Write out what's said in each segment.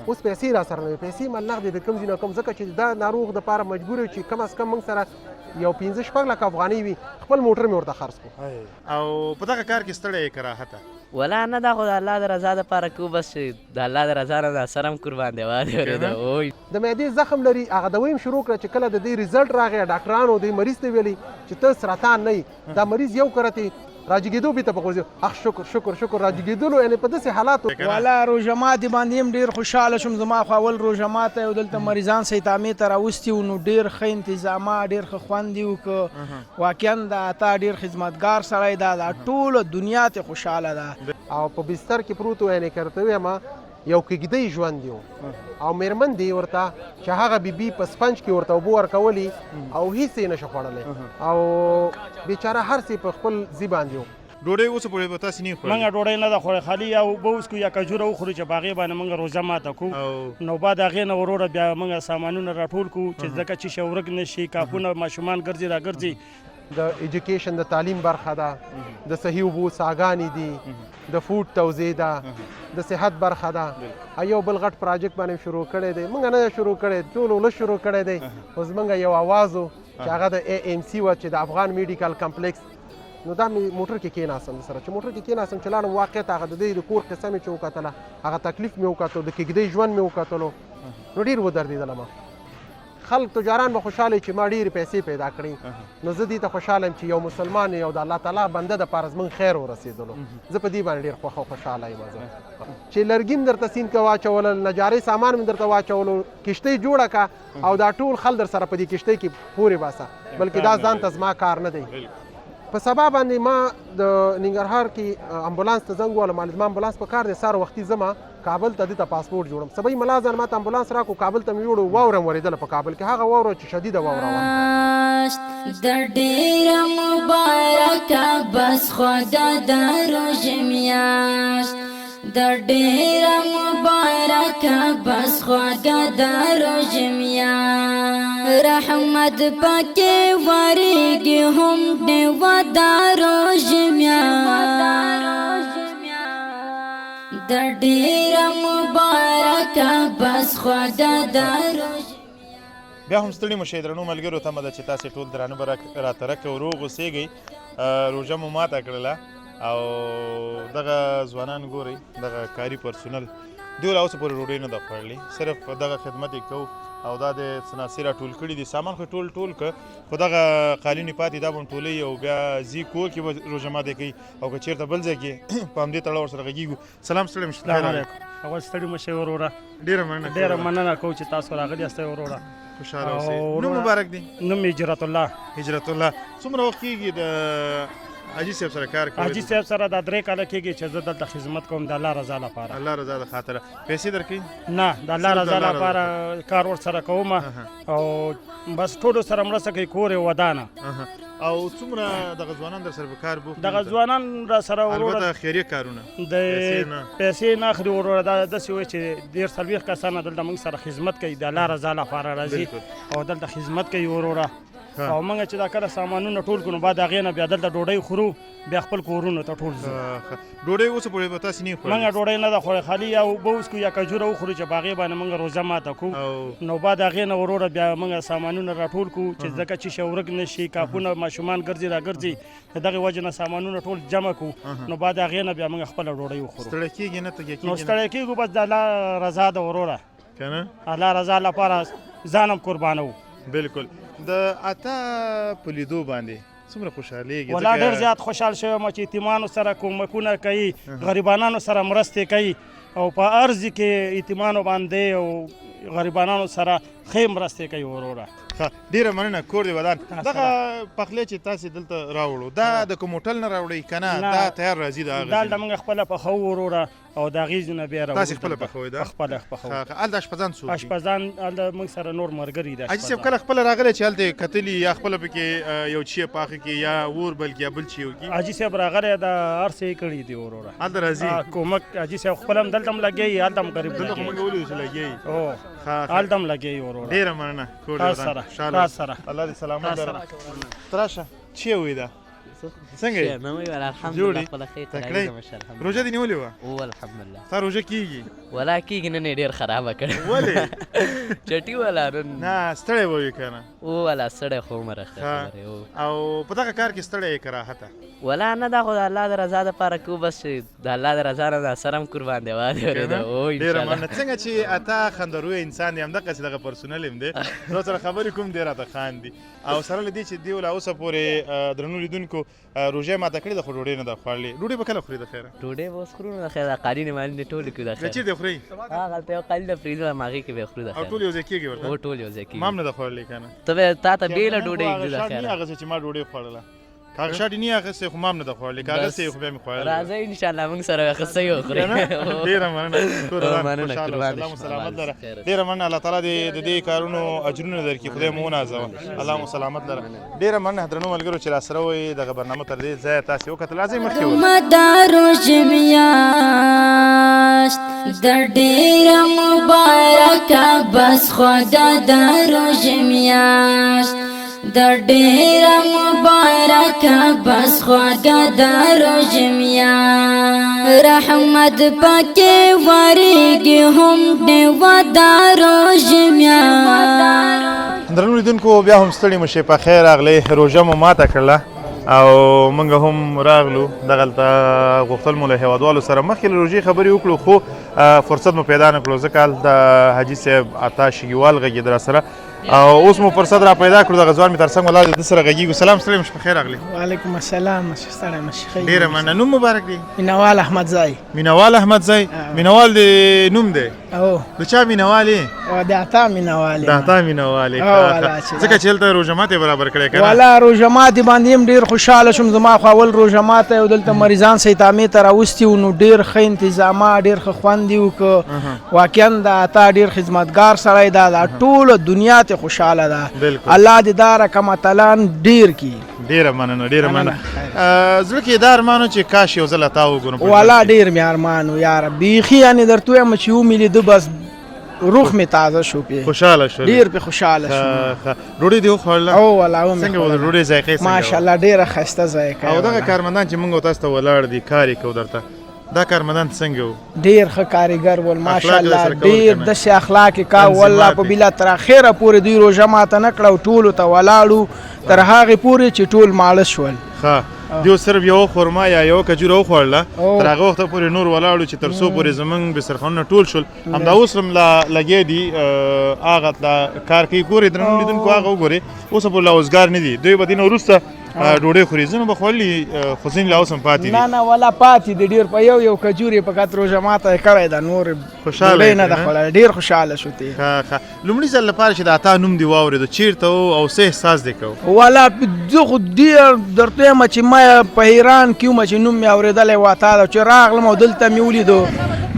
اوس پیسې را سره نه وې، پیسې مې نغدې د کوم ځای نه کوم، ځکه چې دا ناروغ دپاره مجبور یم چې کم از کم موږ سره یو 5-6 لکه افغانۍ وي. خپل موټر مې ورته خرڅ کړو. او په دغه کار کې ستړی یې که راحته؟ ولا نه، دا خو د الله د رضا دپاره کوو، بس چې د الله د رضا نه دا سر هم قربان دی وادي ورېده وای. د معدې زخم لري، هغه دوايي هم شروع کړه چې کله د دې result راغی، ډاکټرانو دې مریض ته ویلي چې ته سرطان نه یې. دا مریض یو کرتې راجګېدو بیرته په غورځېدو، اخ شکر شکر شکر، راجګېدلو، یعنې په داسې حالاتو. والا روژه ماتې باندې هم ډېر خوشحاله شوم. زما خو اول روژه ماته او دلته مریضان سیتامې ته راوستي وو، نو ډېر ښه انتظامات، ډېر ښه خوند یې وکړ. واقعا د عطا ډېر خدمتګار سړی ده، دا ټوله دنیا ته خوشحاله ده. او په بستر کې پروت و، یعنې که درته ووایم یو کږدۍ ژوند یو، او میرمن دی ورته چې هغه بیبي په سپنج کې ورته اوبه ورکولې او هیڅ یې نشو خوړلی او بیچاره هر څه په خپل ځي باندې و. ډوډۍ اوسه پورې به تاسې نه خوړلې؟ مونږ ډوډۍ نه ده خوړلې، خالي یا اوبه وڅکو یا کجوره وخورو چې په هغې باندې مونږ روژه ماته کړو. نو بعد هغې نه وروره بیا مونږ سامانونه راټول کړو چې ځکه چې شی ورک نه شي، کاپونه ماشومان ګرځي راګرځي. د education، د تعلیم برخه ده، د صحیح اوبو څاګانې دي، د food توزیع ده، د صحت برخه ده. یو بل غټ project باندې شروع کړی دی، مونږ نه شروع کړی، ټول ولس شروع کړی دی، خو زمونږ یو اواز و چې هغه د AMC و، چې د افغان medical complex. نو دا مې موټر کې کېناستم سره، چې موټر کې کېناستم چې لاړم، واقعیت هغه د دې د کور قصه مې چې وکتله، هغه تکلیف مې وکتلو، د کږدۍ ژوند مې وکتلو، نو ډېر ودردېدلم. خلک تجاران به خوشحاله چې ما ډېرې پیسې پیدا کړې، نو زه دې ته خوشحاله یم چې یو مسلمان یو د الله تعالی بنده د پاره زمونږ خیر ورسېدلو. زه په دې باندې ډېر خوښ او خوشحاله یم. زه چې لرګي مې درته سیند کې واچولل، نجارۍ سامان مې درته واچولو، کښتۍ جوړه که او دا ټول خل در سره په دې کښتۍ کې پورې باسه، بلکې دا ځان ته زما کار نه دی. په سبا باندې ما د ننګرهار کې امبولانس ته زنګ ووهلم، زما امبولانس په کار دی، سهار وختي ځم کابل ته، دته پاسپورت جوړم. سبا یې ملا ځان ماته امبولانس راکو، کابل ته مې وړو. واوره ورېدله په کابل کې، هغه واوره چې شدیده واوره وه. د ډېره مبارکه بس خوږه د روژې میاشت، د ډېره مبارکه بس خوږه د روژې میاشت، رحمت پکې وریږي هم ډېوه د روژې میاشت، د ډېره مبارکه بس خوږه د روژې. بیا هم ستړي مه شئ درنو ملګرو، تمه ده چې تاسې ټول درانه به راته رکه او روغ اوسېږئ. روژه مو ماته کړله او دغه ځوانان ګورئ، دغه کاري پرسونل دوی لا اوسه پورې ډوډۍ نه ده خوړلې، صرف دغه خدمت یې کوو. او دا د څه ناڅه راټول کړي دي، سامان خو ټول ټول که، خو دغه قالینې پاتې، دا به هم ټولوي او بیا ځي کور کې به روژه ماتې کوي او که چېرته بل ځای کې. په همدې تړاو ورسره غږېږو. سلام، ستړي مه شئ. سلام علیکم، اول ستړي مه شئ وروره. ډېره مننه. ډېره مننه کوو چې تاسو راغلي یاست وروره. خوشحاله اوسئ. نوم مبارک دی؟ نوم مې هجرت الله. هجرت الله، څومره وخت کېږي د حاجي صاحب سره کار کوي؟ حاجي صاحب سره دا 3 کاله کېږي چې زه دلته خدمت کوم د الله رضا لپاره. الله رضا د خاطره پیسې درکوي؟ نه، د الله رضا لپاره کار ور سره کوم او بس ټولو سره مرسته کوي، کور یې ودانه. او څومره دغه ځوانان در سره په کار بوخت؟ دغه ځوانان را سره وروره البته خیریه کارونه. د پیسې نه اخلي وروره. دا داسې وایي چې 40-40 کسانه دلته موږ سره خدمت کوي، د الله رضا لپاره راځي او دلته خدمت کوي وروره. او موږ چې دا کله سامانونه ټول کړو، بعد هغې نه بیا دلته ډوډۍ خورو، بیا خپل کورونو ته ټول ځو. ډوډۍ اوسه پورې به تاسې نه خوړلې؟ موږ ډوډۍ نه ده خوړلې، خالي یا اوبه وڅکو یا کجوره وخورو چې په هغې باندې موږ روژه ماته کړو. نو بعد هغې نه وروره بیا موږ سامانونه راټول کړو چې ځکه چې شی ورک نه شي، کاپونه ماشومان ګرځي راګرځي، د دغې وجې نه سامانونه ټول جمع کړو، نو بعد هغې نه بیا موږ خپله ډوډۍ وخورو. ستړی کېږي نه، تږی کېږي؟ نو ستړی کېږو، بس د الله رضا ده وروره. کنه الله رضا لپاره ځان هم قربانوو. بالکل. د عطا په لیدو باندې څومره خوشحالېږي؟ ولا ډېر زیات خوشحال شوی یم چې یتیمانو سره کومکونه کوي، غریبانانو سره مرستې کوي او په ارض کې یتیمانو باندې او غریبانانو سره ښې مرستې کوي وروره. ښه، ډېره مننه، کور دې ودان. دغه پخلی چې تاسې دلته راوړو، دا د کوم هوټل نه راوړئ که نه دا تیار راځي؟ د هغه دلته موږ خپله پخوو وروره او د هغې ځینه بیا راوړو. تاسې خپله پخوئ؟ دا خپله پخوو. هلته اشپزان څوک دي؟ اشپزان هلته موږ سره نور ملګري دي. حاجي صاحب کله خپله راغلی چې هلته یې کتلي یا خپله پکې یو چی پاخه کړي یا اور بل کړي یا بل چی وکړي؟ حاجي صاحب راغلی دا هر څه یې کړي دي وروره. هلته راځي؟ کومک حاجي صاحب خپله هم دلته هم لګوي، هلته هم غریب. دلته خو موږ ولیدو چې لګوي. هلته هم لګوي وروره. ډېره مننه، کور دې ودان. سره. الله دې سلامت لره. ته راشه، چی وایي دا؟ څنګه یې؟ نه وی ولا الحمدلله جوړ یې؟ خپله ښه تکړه قراري یې؟ ده مشه الحمدلله. روژه دې نیولې وه؟ او الحمدلله. ستا روژه کیږي؟ ولا کیږي، نن یې ډېر خرابه کړه. ولې؟ چټي ولا نن. نه ستړی به وي که نه؟ او ولا ستړی خو عمر ښه خبرې او. او په دغه کار کې ستړی یې که راحته؟ ولا نه، دا خو د الله د رضا دپاره کوو، بس چې د الله د رضا نه دا سر هم قربان دی وادي ورېده. او ډېره مننه. څنګه چې عطا خندروی انسان دی، همدقسې دغه پرسونل هم دی. زه ورسره خبرې کوم، دی راته خاندي. او سره له دې چې دی لا اوسه پورې درنو لیدونکو روژه یې ماته کړې ده، خو ډوډۍ نه ده خوړلې. ډوډۍ به کله خوري د خیره؟ ډوډۍ به اوس خورو نو د خیره، دا قالینې مالینې ټولې کړو د خیره. چېرته یې خورئ؟ هغلته یو قالین ده پرېږدو، هماغې کې به یې خورو د خیره. او ټول یو ځای کېږي ورته؟ هو ټول یو ځای کېږي. ما هم نه ده خوړلې که نه؟ ته به تا ته بېله ډوډۍ ږدو د خیره. نه اخیستې چې ما ډوډۍ خوړله، که هغه شاټې نه اخیستې خو ما هم نه ده خوړلې، که اخیستې خو بیا مې خوړلې. راځئ انشاءالله موږ سره به ښه وخورئ. ډېره مننه، خوشحاله اوسئ، الله مو سلامت لره. ډېره مننه، الله تعالی دې د دې کارونو اجرونه درکړي، خدای مو ونازوه، الله مو سلامت لره. ډېره مننه درنو ملګرو چې راسره وئ، دغه برنامه تر دې ځایه تاسې وکتل. راځئ مخکې ورشو. میاشت د ډېره مبارکه بس خوږه د روژې میاشت، د ډېره مبارکه بس خوږه د روژې میاشت. رحمت پکې وریږي هم ډېوه د روژې میاشت. درنو لیدونکو بیا هم ستړي مه شئ، په خیر راغلئ. روژه مو ماته کړله او موږ هم راغلو دغلته، غوښتل مو له هېوادوالو سره مخکې له روژې خبرې وکړو، خو فرصت مو پیدا نه کړو، ځکه هلته حاجي صاحب عطا شګیوال غږېده راسره، او اوس مو فرصت را پیدا کړو. دغه ځوان مې تر څنګ ولاړ دی، ده سره غږېږو. سلام، ستړی مه شې، په خیر راغلې. وعلیکم السلام، ستړی مه شې. ډېره مننه. نوم مبارک دی؟ مینوال احمدزی. مینوال احمدزی، مینوال دې نوم دی؟ او د چا مینوال یې؟ د عطا مینوال. د عطا مینوال یې، ځکه چې هلته روژه ماتې برابر کړی که نه؟ والا روژه ماتې باندې هم ډېر خوشحاله شوم. زما خو اول روژه ماته او دلته مریضان سیتامې ته راوستي وو، نو ډېر ښه انتظامات، ډېر ښه خوند یې وکړ. واقعا د عطا ډېر خدمتګار سړی ده، دا ټوله دنیا ته خوشحاله ده. الله دې دا رقم اتلان ډېر کړي. ډېره مننه، ډېره مننه. زړه کې دا ارمان و چې کاش یو ځل عطا وګورم. والا ډېر مې ارمان و یاره، بیخي یعنې درته ووایم چې ومې لیده بس روح مې تازه شو، پې خوشحاله شو، ډېر پې خوشحاله شو. ډوډۍ دې وخوړله؟ او والا ومې څنګه وه د ډوډۍ ذایقه یې څنګه وه؟ ماشاءالله ډېره ښایسته ذایقه. او دغه کارمندان چې موږ تاسو ته ولاړ دي کار یې کوو درته، دا کارمندان څنګه وو؟ ډېر ښه کاریګر ول ماشاءالله، ډېر داسې اخلاق یې کاوه والله. په بلا تر اخره پورې دوی روژه ماته نه کړه او ټولو ته ولاړو تر هغې پورې چې ټول ماړه شول. ښه، دیو صرف یو خورما یا یو کجوره وخوړله، تر هغه وخته پورې نور ولاړو چې تر څو پورې زمونږ بسترخوانونه ټول شول. همدا اوس هم لا لګیا دي، هغه لا کار کوي. ګورئ درنو لیدونکو، هغه وګورئ اوس پورې لا اوزګار نه دي. دوی به دې نه وروسته ډوډۍ خوري، ځینو به خوړلي خو ځینې لا اوس هم پاتې دي. نه نه ولا پاتې دي ډېر، په یو یو کجور یې فقط روژه ماته یې کړی ده، نور خوشحاله نه ده خوړلی، ډېر خوشحاله شو تی. ښه ښه، لومړي ځل لپاره چې د عطا نوم دې واورېدو چېرته و او څه احساس دې کوو؟ والا زه خو ډېر درته وایم چې ما په حیران کې وم چې نوم مې اورېدلی و عطا ده، چې راغلم او دلته مې ولیدو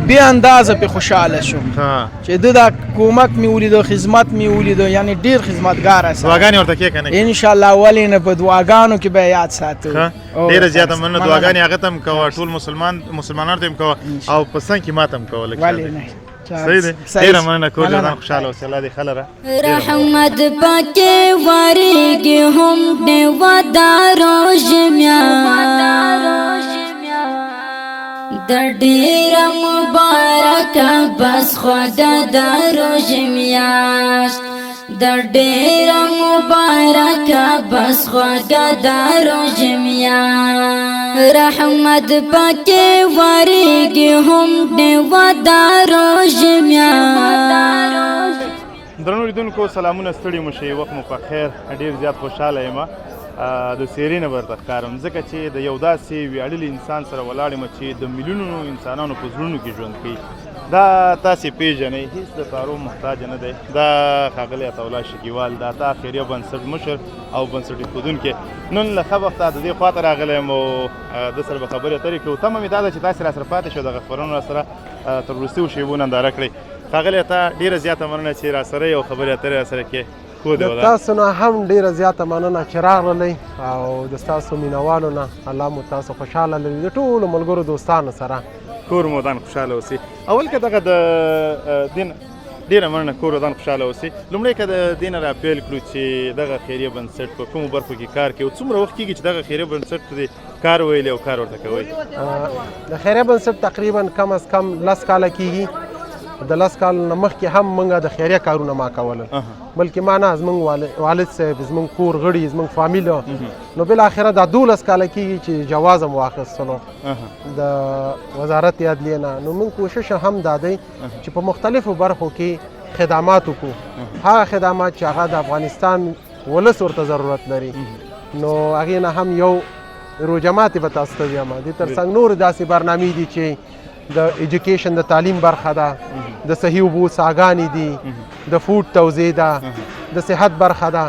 بې اندازه پې خوشحاله شوم چې ده دا کومک مې ولیدو، خدمت مې ولیدو، یعنې ډېر خدمتګار سړی. دعاګانې ورته کې که نه؟ انشاءالله ولې نه، په دعاګانو کې به یې یاد ساتو. ډېره زیاته مننه، دعاګانې هغه ته هم کوه، ټول مسلمانانو ته هم کوه، او په څنګ کې ما ته هم کوه لږ. ولې نه، صحیح دی. ډېره مننه، کور دې ودان، خوشحاله اوسې، الله دې ښه لره. رحمت پکې وریږي هم ډېوه د روژې میاشت، د ډېره مبارکه بس خوږه د روژې میاشت، د ډېره مبارکه بس خوږه د روژې میاشت. رحمت پکې وریږي هم ډېوه د روژې میاشت. درنو لیدونکو سلامونه، ستړي مو شئ، وخت مو په خیر. ډېر زیات خوشحاله یم، د څېرې نه به درته ښکارم، ځکه چې د یو داسې ویاړلي انسان سره ولاړ یم چې د میلیونونو انسانانو په زړونو کې ژوند کوي. دا تاسې پېژنئ، هېڅ د تعارف محتاج نه دی. دا ښاغلی عطاالله شکیوال، د عطا خیریه بنسټ مشر او بنسټ ایښودونکی، نن له ښه وخته د دې خواته راغلی یم او ده سره به خبرې اترې کوو. تمه مې دا ده چې تاسې راسره پاتې شئ، دغه خپرونه راسره تر وروستیو شېبو ننداره کړئ. ښاغلی عطا، ډېره زیاته مننه چې راسره یې او خبرې اترې راسره کې. د تاسو نه هم ډېره زیاته مننه چې راغلئ، او د ستاسو مینوالو نه الله مو تاسو خوشحاله لري، د ټولو ملګرو دوستانو سره. کور مو ودان، خوشحاله اوسئ. اول که دغه د دین ډیره مننه، کور ودان، خوشحاله اوسئ. لومړی که د دې نه را پیل کړو چې دغه خیریه بنسټ په کومو برخو کې کار کوي او څومره وخت کېږي چې دغه خیریه بنسټ دې کار ویلی او کار ورته کوئ؟ د خیریه بنسټ تقریبا کم از کم 10 کاله کېږي. د 10 کال نه مخکې هم موږ د خیریه کارونه ما کول، بلکې ما نه، زموږ والد صاحب، زموږ کور غړي، زموږ فامیل. نو بالاخره دا 12 کاله کېږي چې جواز هم واخیستلو د وزارت عدلیې نه. نو موږ کوشش هم دا دی چې په مختلفو برخو کې خدمات وکړو، هغه خدمات چې هغه د افغانستان ولس ورته ضرورت لري. نو هغې نه هم یو روژه ماتې به تاسو ته ویم. دې ترڅنګ نور داسې برنامې دي چې د ایجوکیشن د تعلیم برخه ده، د صحیح اوبو څاګانې دي، د food توزیع ده، د صحت برخه ده.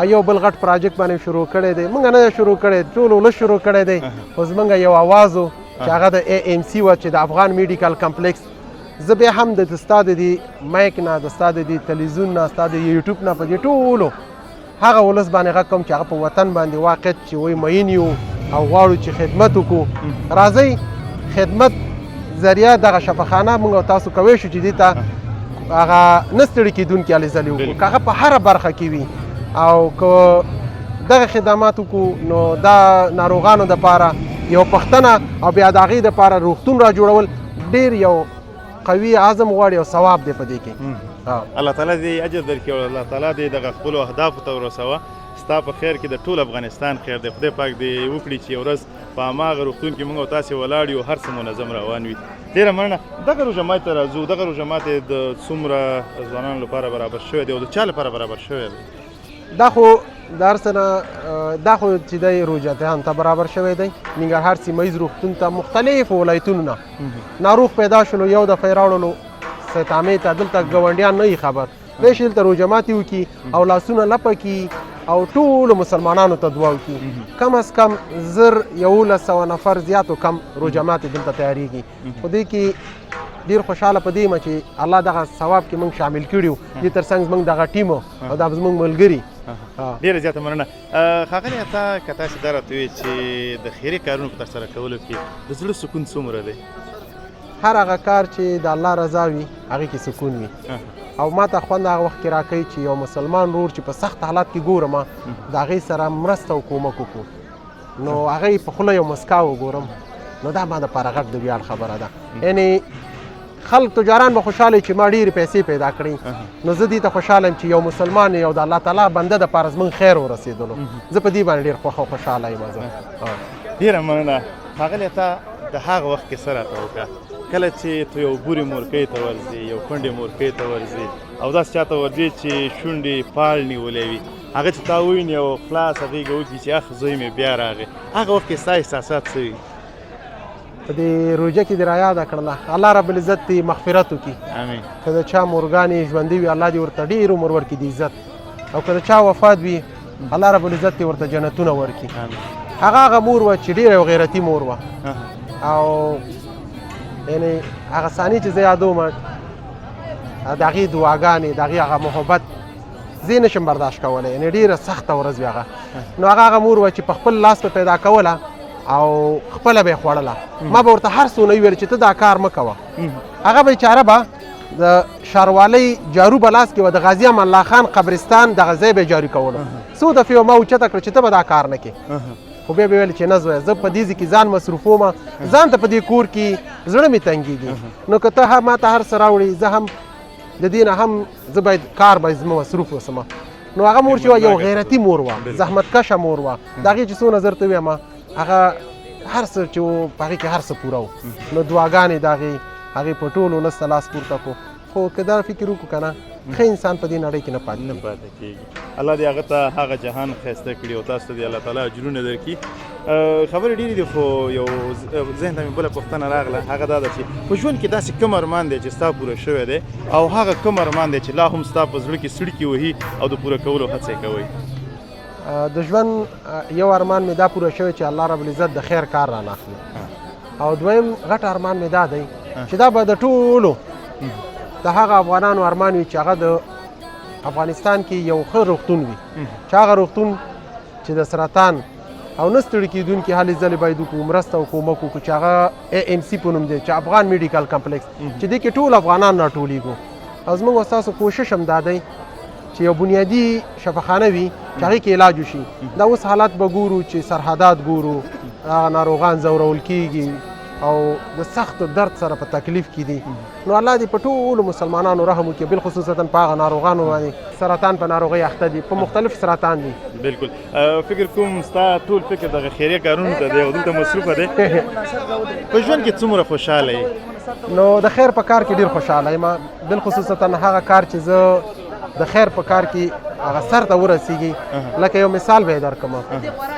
یو بل غټ پراجیکټ باندې شروع کړی دی، موږ نه شروع کړی، ټول ولس شروع کړی دی، خو زموږ یو اواز و چې هغه د AMC و، چې د افغان میډیکل کمپلیکس. زه بیا هم د ستا د دې مایک نه، د ستا د دې تلویزیون نه، ستا د یوټیوب نه په دې ټولو هغه ولس باندې غږ کوم چې هغه په وطن باندې واقعیت چې وایي مین یو او غواړو چې خدمت وکړو. راځئ خدمت ذریعه دغه شفاخانه موږ او تاسو کوی شو چې دې ته هغه نه ستړي کېدونکي هلې ځلې وکړو، که هغه په هره برخه کې وي او که دغه خدمات وکړو نو دا ناروغانو دپاره یو پښتنه او بیا د هغې دپاره روغتون را جوړول ډېر یو قوي عزم غواړي او ثواب دی په دې کې. الله تعالی دې اجر درکړي او الله تعالی دې دغه خپلو اهدافو ته ورسوه. ستا په خیر کې د ټول افغانستان خیر دی. خدای پاک دې وکړي چې یو ورځ په هماغه روغتون کې موږ او تاسې ولاړ یو، هر څه منظم روان وي. ډېره مننه. دغه روژه ماتې ته راځو. دغه روژه ماتې د څومره ځوانانو لپاره برابر شوی دی او د چا لپاره برابر شوی دی؟ دا خو د هر څه نه دا خو چې دی روژتیان ته برابر شوی دی. ننګرهار سیمه ییز روغتون ته مختلفو ولایتونو نه ناروغ پیدا شولو، یو دفعه یې راوړلو سیتامې ته. دلته ګاونډیان نه یي خبر، راشي دلته روژه ماتې وکړي او لاسونه لپه کړي او ټولو مسلمانانو ته دعا وکړي. کم از کم 1100 نفر زیات او کم روژه ماتې دلته تیاریږي. خو دې کې ډیر خوشحاله په دې یم چې الله دغه ثواب کې موږ شامل کړي یو. دې ترڅنګ زموږ دغه ټیم او دا زموږ ملګري. ډېره زیاته مننه ښاغلی عطا. که تاسې دا راته ووایئ چې د خیري کارونو په ترسره کولو کې د زړه سکون څومره دی؟ هر هغه کار چې د الله رضا وي هغې کې سکون وي. او ما ته خوند هغه وخت کې راکوي چې یو مسلمان ورور چې په سخت حالت کې ګورم د هغې سره مرسته او کومک وکړو، نو هغه یې په خوله یو مسکا وګورم، نو دا ما دپاره غټ د ویاړ خبره ده. یعنې خلک تجاران به خوشحاله چې ما ډېرې پیسې پیدا کړې، نو زه دې ته خوشحاله یم چې یو مسلمان یو د الله تعالی بنده دپاره زموږ خیر ورسېدلو. زه په دې باندې ډېر خوښ او خوشحاله یم. زه ډېره مننه ښاغلی عطا. د هغه وخت کیسه راته وکړه کله چې ته یو بورې مورکۍ ته ورځې، یو کونډې مورکۍ ته ورځې او داسې چاته ورځې چې شونډې پاړ نیولې وي، هغه چې تا وویني او خلاصه غېږه وکړي چې اخ زوی مې بیا راغی، هغه وخت کې ستا احساسات څه وي؟ په دې روژه کې دې رایاده کړله، الله رب العزت دې مغفرت وکړي. امین. که د چا مورګانې ژوندۍ وي الله دې ورته ډېر عمر ورکړي د عزت، او که د چا وفات وي الله رب العزت دې ورته جنتونه ورکړي. هغه هغه مور وه چې ډېره یو غیرتي مور وه، او یعنې هغه ثانیې چې زه یادوم د هغې دعاګانې، د هغې هغه محبت زه یې نشم برداشت کولی، یعنې ډېره سخته ورځ وي هغه. نو هغه هغه مور وه چې په خپل لاس به پیدا کوله او خپله به یې خوړله. ما به ورته هر څونه ویل چې ته دا کار مه کوه، هغه بیچاره به د ښاروالۍ جارو به لاس کې وه، د غازي امان الله خان قبرستان دغه ځای به یې جارو کولو. څو دفعې به ما اوچته کړه چې ته به دا کار نه کې، خو بیا به ویل چې نه زویه زه په دې ځای کې ځان مصروفوم، ځان ته په دې کور کې زړه مې تنګېږي، نو که ته ما ته هر څه راوړې زه هم د دې نه هم زه باید کار باید زما مصروف اوسم. نو هغه مور چې وه یو غیرتي مور وه، زحمتکشه مور وه، د هغې چې څونه زر ته ووایم هغه هر څه چې و په هغې کې هر څه پوره و. نو دعاګانې د هغې هغې په ټول ولس ته لاس پورته کړو. خو که دا فکر وکړو که نه ښه انسان په دې نړۍ کې نه پاتې نه پاتې کېږي. الله دې هغه ته هغه جهان ښایسته کړي او تاسو ته دې الله تعالی اجرونه درکړي. خبرې ډېرې دي خو یو ذهن ته مې بله پوښتنه راغله، هغه دا ده چې په ژوند کې داسې کوم ارمان دی چې ستا پوره شوی دی او هغه کوم ارمان دی چې لا هم ستا په زړه کې څړیکې وهي او د پوره کولو هڅه یې کوئ؟ د ژوند یو ارمان مې دا پوره شوی چې الله رب العزت د خیر کار رانه اخلي، او دویم غټ ارمان مې دا دی چې دا به د ټولو د هغه افغانانو ارمان وي چې هغه د افغانستان کې یو ښه روغتون وي، چې هغه روغتون چې د سرطان او نه ستړي کېدونکي هلې ځلې باید وکړو، مرسته او کومک وکړو، چې هغه AMC په نوم دی، چې افغان میډیکل کمپلیکس، چې دې کې ټول افغانان راټولېږو. او زموږ او ستاسو کوشش هم دا دی چې یو بنیادي شفاخانه وي چې هغې کې علاج وشي. دا اوس حالات به ګورو چې سرحدات ګورو، هغه ناروغان ځورول کیږي او د سخت درد سره په تکلیف کې دي. نو الله دې په ټولو مسلمانانو رحم وکړي، بالخصوصا په هغه ناروغانو باندې سرطان په ناروغۍ اخته دي، په مختلف سرطان دي. بالکل، فکر کوم ستا ټول فکر دغه خیریه کارونو ته دی او دلته مصروفه دی. په ژوند کې څومره خوشحاله یې؟ نو د خیر په کار کې ډیر خوشحاله یم، بالخصوصا هغه کار چې زه د خیر په کار کې هغه سر ته ورسیږي. لکه یو مثال به یې درکړم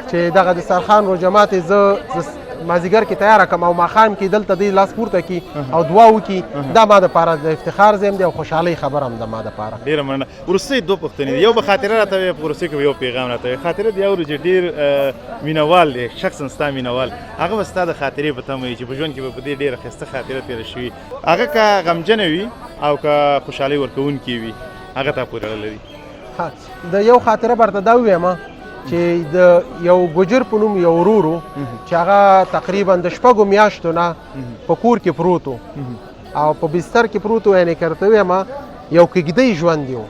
چې دغه د سرخان روژه ماتې زه مازیګر کې تیاره کړم او ماښام کې دلته دی لاس پورته کړي او دعا وکړي، دا ما دپاره د افتخار ځای هم دی او خوشحالۍ خبره هم ده ما دپاره. ډېره مننه. وروستۍ دوه پوښتنې دي، یو به خاطره راته وایې، په وروستۍ کې به یو پیغام راته وایې. خاطره دې اورو چې ډېر مینهوال دی، شخصا ستا مینهوال، هغه به ستا د خاطرې په تمه وي چې په ژوند کې به په دې ډېره ښایسته خاطره تېره شوي، هغه که غمجنه وي او که خوشحالۍ ورکوونکې وي، هغه تا پورې اړه لري. د یو خاطره به درته دا ووایم چې د یو ګجر په نوم یو ورور و چې هغه تقریبا د 6 میاشتو نه په کور کې پروت و او په بستر کې پروت و، یعنې که درته ووایم یو کږدۍ ژوند یو،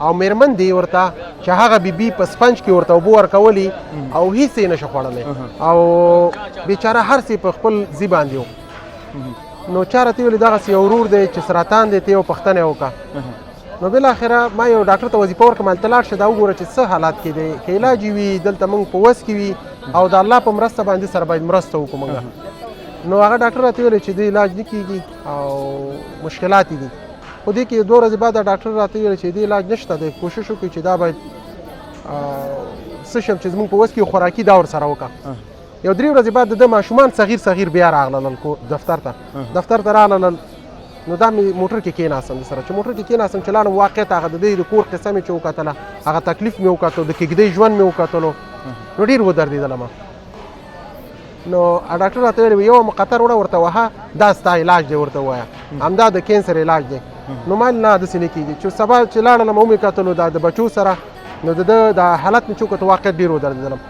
او میرمن دی ورته چې هغه بیبي په سپنج کې ورته اوبه ورکولې او هیڅ یې نشو خوړلی او بیچاره هر څه په خپل ځي باندې و. نو چا راته ویل دغسې یو ورور دی چې سرطان دی، ته یو پوښتنه یې وکړه. نو بالاخره ما یو ډاکټر ته وظیفه ورکړه، ما ته لاړ شه دا وګوره چې څه حالات کې دی، که علاج وي دلته موږ په وس کې وي او د الله په مرسته باندې سره باید مرسته وکړو موږ. نو هغه ډاکټر راته ویل چې دې علاج نه کېږي او مشکلات دي. خو دې کې 2 ورځې بعد ډاکټر راته ویل چې دې علاج نشته دی، کوشش وکړي چې دا باید څه شم چې زموږ په وس کې خوراکي دا ورسره وکړه. یو 3 ورځې بعد د ده ماشومان صغیر صغیر بیا راغلل دفتر ته راغلل. نو دا مې موټر کې کېناستم د سره، چې موټر کې کېناستم چې لاړم واقعیت هغه د دې د کور قصه مې چې وکتله، هغه تکلیف مې وکتو، د کږدۍ ژوند مې وکتلو، نو ډېر ودردېدلم. نو ډاکټر راته ویل یو مقطر وړه ورته وهه، دا ستا علاج دی ورته ووایه، همدا د کینسر علاج دی. نو ما نه داسې نه کېږي. چې سبا چې لاړلم ومې کتلو دا د بچو سره، نو د ده د حالت مې چې وکتو واقعیت ډېر ودردېدلم.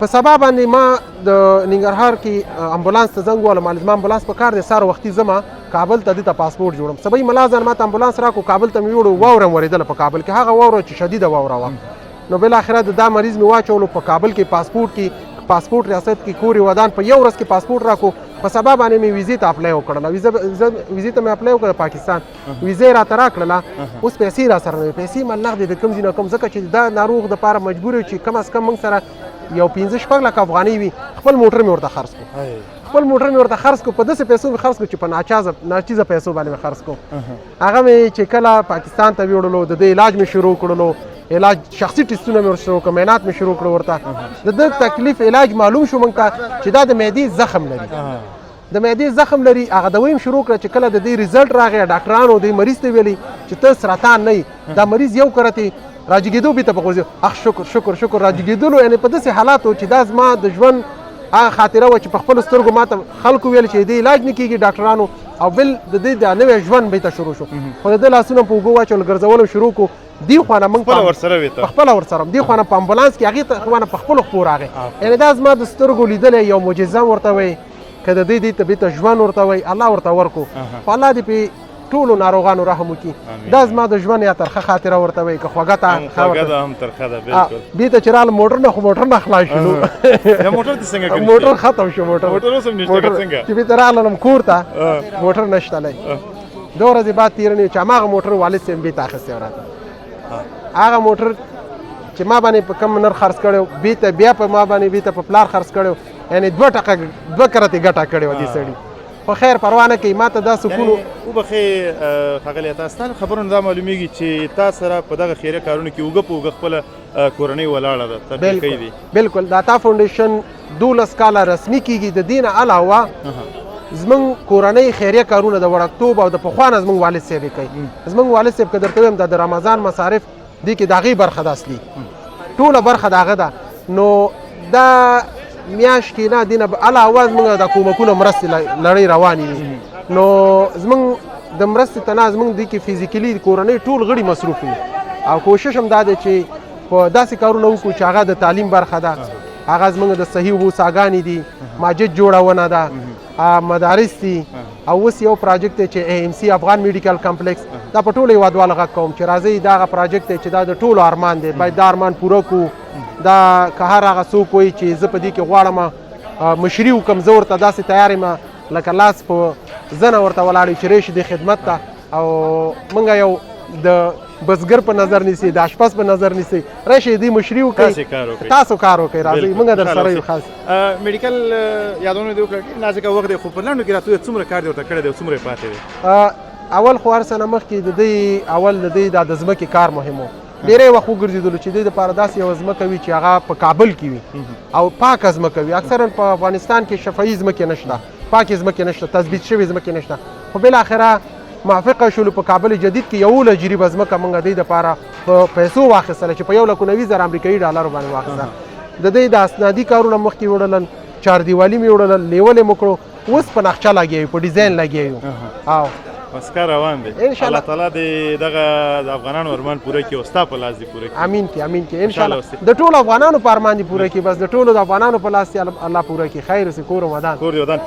په سبا باندې ما د ننګرهار کې امبولانس ته زنګ ووهلم، مال زما امبولانس په کار دی، سهار وختي ځم کابل ته، دې ته پاسپورټ جوړم. سبا یې ملا ځان ما ته امبولانس راکړو، کابل ته مې یوړو، واوره مې ورېدله په کابل کې، هغه واوره چې شدیده واوره وه. نو بالاخره د دا مریض مې واچولو په کابل کې پاسپورټ کې، پاسپورټ ریاست کې کور یې ودان، په یو ورځ کې پاسپورټ راکړو. په سبا باندې مې ویزې ته اپلای وکړله، ویزې ته مې اپلای وکړه، پاکستان ویزه یې راته راکړله. اوس پیسې را سره نه وې، پیسې مې نغدې د کوم ځای نه کوم، ځکه چې دا ناروغ دپاره مجبور یو چې کم از کم موږ سره یو 5-6 لکه افغانۍ وي. خپل موټر مې ورته خرڅ کړو، خپل موټر مې ورته خرڅ کړو، په داسې پیسو مې خرڅ کړو چې په ناچیزه پیسو باندې مې خرڅ کړو. هغه مې چې کله پاکستان ته ویوړلو، د دې علاج مې شروع کړلو، علاج شخصي ټیسټونه مې ورته شروع کړو، معاینات مې شروع کړو ورته. د ده تکلیف علاج معلوم شو موږ ته چې دا د معدې زخم لري، د معدې زخم لري. هغه دوايي هم شروع کړه چې کله د دې ریزلټ راغی، ډاکټرانو دې مریض ته ویلي چې ته سرطان نه یې، دا مریض یو کرتې راجګېدو بیرته په غورځېدو، اخ شکر شکر شکر راجګېدلو. یعنې په داسې حالاتو چې دا زما د ژوند هغه خاطره وه چې په خپلو سترګو ما ته خلکو ویل چې دې علاج نه کېږي ډاکټرانو، او بل د دې دا نوی ژوند بیرته شروع شو. خو د ده لاسونه په اوږو واچول، ګرځولو شروع کړو. دې خوا نه موږ خپله ورسره وې ته؟ په خپله ورسره وم، دې خوا نه په امبولانس کې، هغې ته خوا نه په خپلو خپو راغی. یعنې دا زما د سترګو لیدلی یو معجزه ورته وایي، که د دې دې ته بیرته ژوند ورته وایي، الله ورته ورکړو. خو الله دې پې ټولو ناروغانو رحم وکړي. دا زما د ژوند یا ترخه خاطره ورته وایي، که خوږه ته هم خوږه ده هم ترخه ده. بالکل. بیرته چې رالم موټر نه، خو موټر نه خلاص شو. یا موټر ته څنګه کړی؟ موټر ختم شو، موټر اوس هم نشته که څنګه؟ چې بیرته راغلم کور ته موټر نشته دی. 2 ورځې بعد تېرې نه چې هماغه موټر والد صاحب بیرته اخیستی و راته. هغه موټر چې ما باندې په کم نرخ خرڅ کړی و، بیرته بیا په ما باندې بیرته په پلار خرڅ کړی و، یعنې 2 ټکه 2 کرتې ګټه کړې وه دې سړي. خو خیر پروا نه کوي، ما ته دا سکون و. وبخښئ ښاغلی عطا، ستا له خبرو نه دا معلومیږي چې تا سره په دغه خیریه کارونو کې اوږه په اوږه خپله کورنۍ ولاړه ده، ترپیښۍ دي. بالکل، د عطا فاونډیشن 12 کاله رسمي کیږي. د دې نه علاوه زمونږ کورنۍ خیریه کارونه د وړکتوب او د پخوا نه زمونږ والد صاحب یې کوي. زمونږ والد صاحب که درته ووایم دا د رمضان مصارف دې کې د هغې برخه ده، اصلي ټوله برخه د هغه ده. نو دا میاشت کې نه دې نه علاوه زمونږ د کومکونه مرستې لړۍ روانې وي. نو زمونږ د مرستې ته نه زمونږ دې کې فزیکلي کورنۍ ټول غړي مصروف وي، او کوشش هم دا دی چې په داسې کارونه وکړو چې هغه د تعلیم برخه ده، هغه زمونږ د صحیح اوبو څاګانې دي، ماجد جوړونه ده، مدارس دي، او اوس یو پروجیکټ دی چې ای ام سی افغان میډیکل کمپلیکس. دا په ټولو هېوادوالو غږ کوم چې راځئ، دا هغه پروجیکټ دی چې دا د ټولو ارمان دی، باید دا ارمان پوره کړو. دا که هر هغه څوک وایي چې زه په دې کې غواړم مشري وکړم، زه ورته داسې تیار یم لکه لاس په زنه ورته ولاړ یو چې راشي دې خدمت ته. او موږ یو د بزګر په نظر نیسي، د اشپز په نظر نیسي، راشئ دې مشري وکړئ، تاسو کار وکړئ، راځئ موږ در سره یو. خاص میډیکل یادونه دې وکړه، ډېر نازکه وخت دی، خو په لنډو کې راته ووایه څومره کار دې ورته کړی دی او څومره یې پاتې دی؟ اول خو هر څه نه مخکې د دې اول د دې د ځمکې کار مهم و. ډېری وخت وګرځېدلو چې دې دپاره داسې یوه ځمکه وي چې هغه په کابل کې وي او پاکه ځمکه وي. اکثرا په افغانستان کې شفایي ځمکې نشته، پاکې ځمکې نشته، تثبیت شوې ځمکې نشته. خو بالاخره موافقه شولو په کابل جدید کې 11 جریبه ځمکه موږ دې دپاره په پیسو واخیستله چې په 1,90,000 امریکایي ډالرو باندې واخیسته. د دې د اسنادي کارونه مخکې وړلل، چاردیوالي مې وړلل، لیول یې مو کړو، اوس په نقشه لګیا یو، په ډیزاین لګیا یو. او بس کار روان دی. ان شاء الله الله تعالی دې دغه د افغانانو ارمان پوره کړي او ستا په لاس دې پوره کړي. امین کې، امین کې، ان شاء الله د ټولو افغانانو په ارمان دې پوره کړي. بس د ټولو د افغانانو په لاس دې الله پوره کړي. خیر اوسې، کور ودان. کور دې ودان.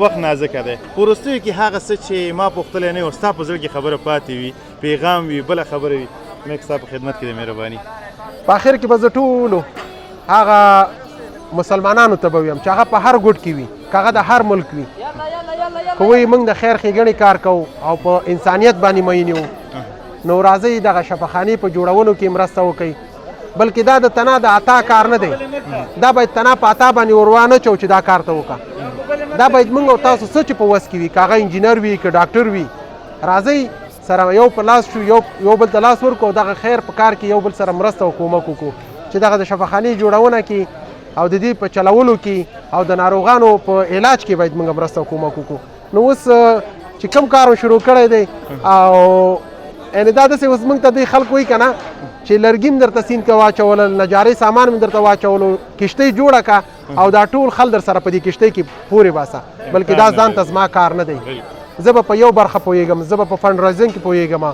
وخت نازکه دی، په وروستیو کې هغه څه چې ما پوښتلی نه او ستا په زړه کې خبره پاتې وي، پیغام وي، بله خبره وي، مې ستا په خدمت کې دی، مهرباني. په اخر کې به زه ټولو هغه مسلمانانو ته به ویم چې هغه په هر ګوټ کې وي، که هغه د هر ملک وي، که وایي موږ د خیر ښېګڼې کار کوو او په انسانیت باندې مین یو، نو راځئ دغه شفاخانې په جوړولو کې مرسته وکړئ. بلکې دا د تنا د عطا کار نه دی، دا باید تنا په عطا باندې ور وانه چو چې دا کار ته وکړه. دا باید موږ او تاسو څه چې په وس کې وي، که هغه انجینر وي که ډاکټر وي، راځئ سره یو په لاس شو، یو بل ته لاس ورکړو، دغه خیر په کار کې یو بل سره مرسته او کومک وکړو چې دغه د شفاخانې جوړونه کې او د دې په چلولو کې او د ناروغانو په علاج کې باید موږ مرسته او کومک وکړو. نو اوس چې کوم کار شروع کړی دی او یعنې دا داسې اوس موږ ته دوی خلک وایي که نه چې لرګي مې درته سیند کې واچولل، نجارۍ سامان مې درته واچولو، کښتۍ جوړه که او دا ټول خل در سره په دې کښتۍ کې پورې باسه، بلکې دا ځان ته زما کار نه دی. زه به په یو برخه پوهېږم، زه به په فنډ رایزینګ کې پوهېږم،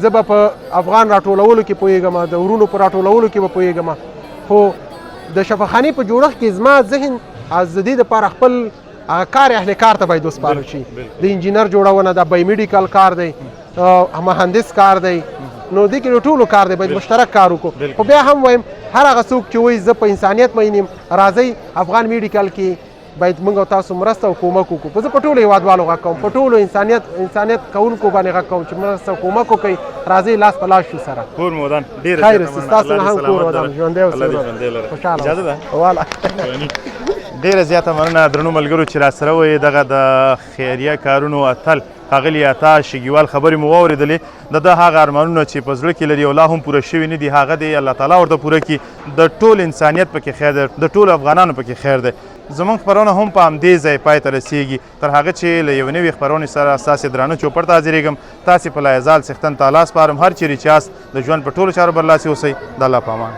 زه به په افغان راټولولو کې پوهېږم، د ورونو په راټولولو کې به پوهېږم، خو د شفاخانې په جوړښت کې زما ذهن از د دې لپاره خپل هغه کار اهل کار ته باید وسپارل شي. د انجینر جوړونه دا بایومیډیکل کار دی، مهندس کار دی، نو دې کې ټولو کار دی، باید مشترک کار وکړو. خو بیا هم وایم هر هغه څوک چې وایي زه په انسانیت مین یم، راځئ افغان میډیکل کې باید موږ او تاسو مرسته او کومک وکړو. زه په ټولو هېوادوالو غږ کوم، په ټولو انسانیت کوونکو باندې غږ کوم چې مرسته او کومک وکړئ، راځئ لاس په لاس شو سره. کور مو ودان. ډېره خیر زیاته اوسې، مننه. ستاسو الله نه دې هم کور سلامت ودان، لره. ژوندی اوسې. الله دې ژوندی لره. خوشحاله اجازه ده؟ والا. ډېره زیاته مننه درنو ملګرو چې راسره وئ. دغه د خیریه کارونو اتل ښاغلي عطا شګیوال خبرې مو واورېدلې. د ده هغه ارمانونه چې په زړه کې لري او لا هم پوره شوي نه دي، هغه دې الله تعالی ورته پوره کړي. د ټول انسانیت پکې خیر دی، د ټولو افغانانو پکې خیر دی. زموږ خپرونه هم په همدې ځای پای ته رسیږي. تر هغه چې له یوې نوې خپرونې سره ستاسې درانه چوپړ ته حاضرېږم، تاسې په لایزال څښتن تعالی سپارم. هر چیرې چې یاست د ژوند په ټولو چارو برلاسي اوسئ. د الله په امان.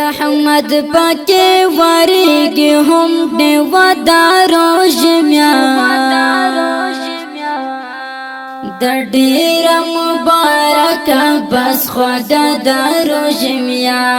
رحمت پاکې واریږي هم ډېوه د روژې میا، د ډېره مبارکه بس خوږه د روژې میا.